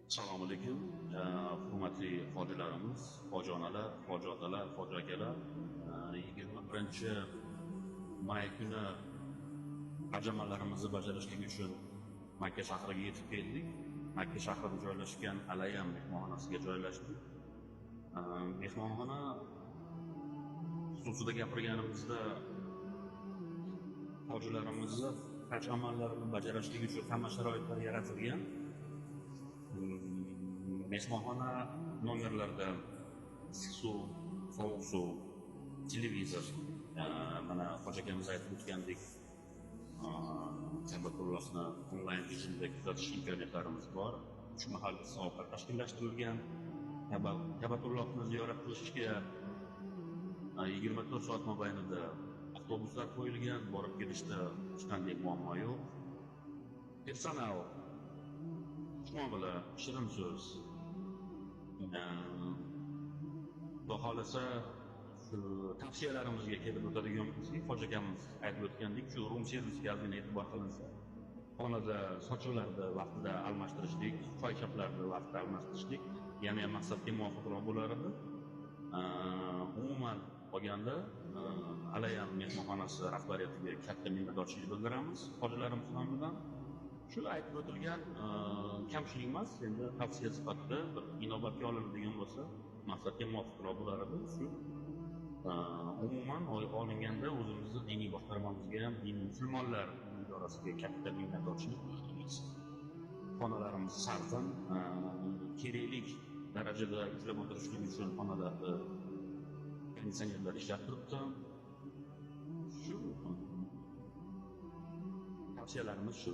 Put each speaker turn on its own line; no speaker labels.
Assalomu alaykum, hurmatli hojilarimiz, hoji onalar, hoji otalar, hoji akalar. 21 may kuni haj amallarimizni bajarishlik uchun Makka shahriga yetib keldik. Makka shahrida joylashgan Alayam mehmonxonasiga joylashdik. Mehmonxona xususida gapirganimizda, hojilarimizni haj amallarini bajarishlik uchun hamma sharoitlar yaratilgan. Mehmonxona nomerlarida issiq suv, sovuq suv, televizor, mana hoji akamiz aytib o'tgandek, Ka'batullohni onlayn rejimda kuzatish imkoniyatlarimiz bor. Uch mahal issiq ovqat tashkillashtirilgan. Ka'batullohni ziyorat qilishga 24 soat mobaynida avtobuslar qo'yilgan, borib kelishda hech qanday muammo yo'q. Personal xushmuomala, shirin so'z. Xudo xohlasa, shu tavsiyalarimizga kelib o'tadigan bo'lsak, hoji akamiz aytib o'tgandek, shu room servisga ozgina e'tibor qilinsa, xonada sochiqlarni vaqtida almashtirishlik, choyshablarni vaqtida almashtirishlik yana ham maqsadga muvofiqroq bo'lar edi. Umuman olganda, Alayam mehmonxonasi rahbariyatiga katta minnatdorchilik bildiramiz hojilarimiz nomidan. Shu aytib o'tilgan kamchilik emas, endi tavsiya sifatida bir inobatga olinadigan bo'lsa, maqsadga muvofiqroq bo'lar edi. Shu umuman olinganda o'zimizni diniy boshqarmamizga ham, diniy musulmonlar idorasiga katta minnatdorchilik bildiramiz. Xonalarimiz salqin, keraklik darajada uxlab o'tirishlik uchun xonalarda konditsionerlar ishlab turibdi. Shu tavsiyalarimiz shu.